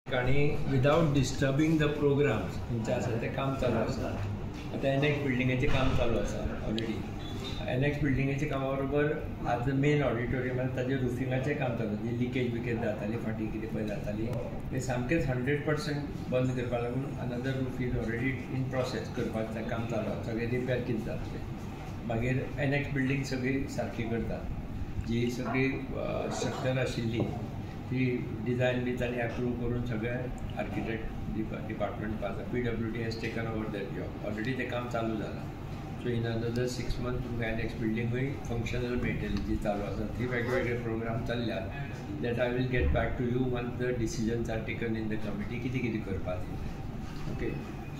आनी विदावट डिस्टर्बींग the programmes खंयचे आसा तें काम चालू आसा. आतां एनएक्स बिल्डिंगेचें काम चालू आसा ऑलरेडी. एनएक्स बिल्डिंगेच्या कामा बरोबर आज मेन ऑडिटोरियमान ताजें रुफिंगाचें काम चालू, जी लिकेज बिकेज जाताली फाटीं कितें पळय जाताली तें सामकेंच 100% बंद करपा लागून another roof is already in process करपाचें काम चालू आसा. सगळें रिपेर कितें जातलें, मागीर एनएक्स बिल्डींग सगळी सारकी करतात, जी सगळी स्ट्रक्चर आशिल्ली ती डिझायन बी तांणी एप्रूव करून सगळे आर्किटेक्ट डिपार्टमेंट आसा, PWD has taken over that job, already तें काम चालू जालां. सो इन अनदर 6 मंथ तुमकां एनएक्स बिल्डिंगूय फंक्शनल मेळटली जी चालू आसा. ती वेगवेगळे प्रोग्राम चल्ल्यात that I will get back to you once the decisions are taken in the committee कितें कितें करपाक तें. ओके,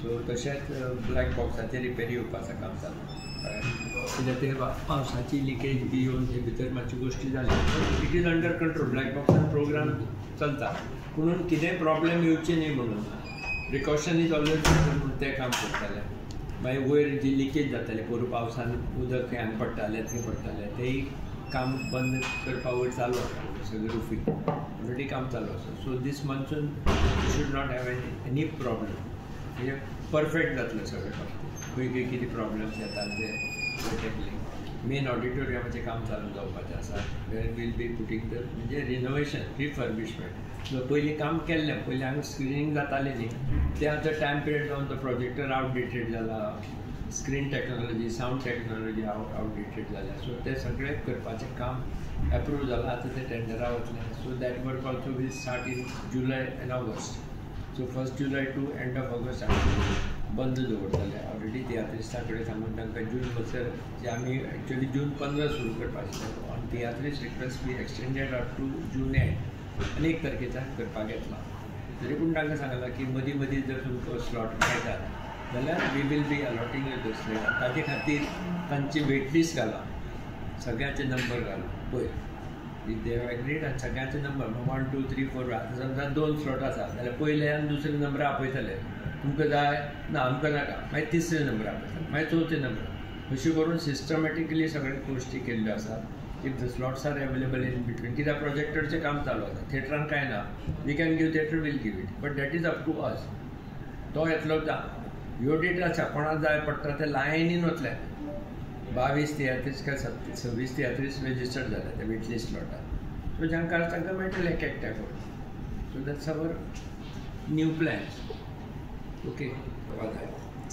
सो तशेंच ब्लॅक बॉक्साचेर रिपेरी येवपाचें काम चालू, कित्याक ते पावसाची लिकेज बी येवन ते भितर मातशी गोश्टी जाली. It is under control, black बॉक्सान programme चलता, पुणून कितेंय प्रॉब्लेम येवचे न्ही म्हणून प्रिकॉशन is always म्हणून तें काम करताले. मागीर वयर जी लिकेज जाताली पोरूं पावसान उदक खंय हांगा पडटालें थंय पडटालें तेंय काम बंद करपा वयर चालू आसा, सगळें रुफींग ऑलरेडी काम चालू आसा. So this monsoon you should not have any problem, म्हणजे परफेक्ट जातलें सगळें बाबतींत. खंय खंय कितें प्रॉब्लम्स येतात ते टॅकलिंग. मेन ऑडिटोरियमाचें काम चालू जावपाचें आसा, where will be putting the म्हणजे रिनोवेशन रिफर्बिशमेंट. पयलीं काम केल्लें, पयलीं हांगा स्क्रिनींग जातालें न्ही, तें आतां टायम पिरियड जावन तो प्रोजेक्टर आवटडेटेड जाला, screen technology sound technology outdated जाल्या. सो तें सगळें करपाचें काम एप्रूव जालां, आतां तें टेंडरा वतलें. So that work also will start in July and August. So 1 July to end of August आमी बंद दवरतले. ऑलरेडी तियात्रिस्तां कडेन सांगून तांकां जून म्हणसर जे आमी एक्चुअली जून 15 सुरू करपाक आशिल्लें, on tiatrist request we extended up to June end आनी 1 तारखेच्यान करपाक येतला. तरी पूण तांकां सांगलां की मदीं मदीं जर तुमकां स्लॉट मेळटा जाल्यार we will be allotting you the slot. ताजे खातीर तांची वेटलिस्ट घाला, सगळ्यांचे नंबर घालून पयर if they have agreed आनी सगळ्यांचे नंबर 1 2 3 4. आतां समजा 2 स्लॉट आसा जाल्यार पयले आनी दुसरे नंबर आपयतले, तुमकां जाय ना आमकां नाका, मागीर तिसरे नंबर आपयतले, मागीर चवथे नंबर, अशें करून सिस्टमॅटिकली सगळे गोश्टी केल्ल्यो आसात. If the slots are available in between, कित्याक प्रोजेक्टरचें काम चालू आसा, थिएटरान कांय ना, we can give theatre will give it, but that is up to us. तो येतलो ह्यो डेट आसा, कोणाक जाय पडटा ते लायनीन वतले. 22 तियात्रीस काय 26 तियात्रीस रेजिस्टर्ड जाले ते वेटलिस्ट स्लॉटार, सो जांकां आसा तांकां मेळटलें एक एकट्या करून. So that's our new plans. Okay,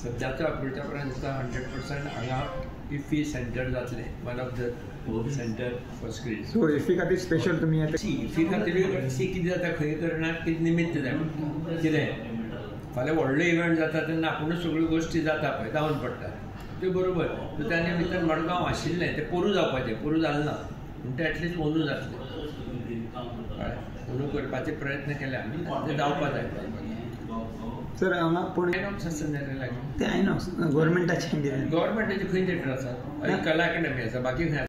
सद्याचो अप्रोचा प्लॅन आसा 100% हांगा इफ्फी सेंटर जातलें, one of the centre for screen. So IFFI खातीर स्पेशल तुमी इफ्फी खातीर सी कितें जाता खंय करणाक कितें निमित्त जाय पडटा, कितें फाल्यां व्हडलो इव्हेंट जाता तेन्ना आपुणूच सगळ्यो गोश्टी जाता पळय जावन पडटा त्यो बरोबर. सो त्या निमित्तान मडगांव आशिल्लें तें पोरूं जावपाचें, पोरूं जालें ना म्हण तें एटलिस्ट अंदू जातलें, कळ्ळें. अंदू करपाचे प्रयत्न केले आमी, तें जावपा जाय. सर हांगा पूण आयनॉक्स आसा लागीं, ते आयनॉक्स गव्हर्मेंटाचें, गव्हर्मेंटाचें खंय थिएटर आसा, कला अकॅडमी आसा, बाकी खंय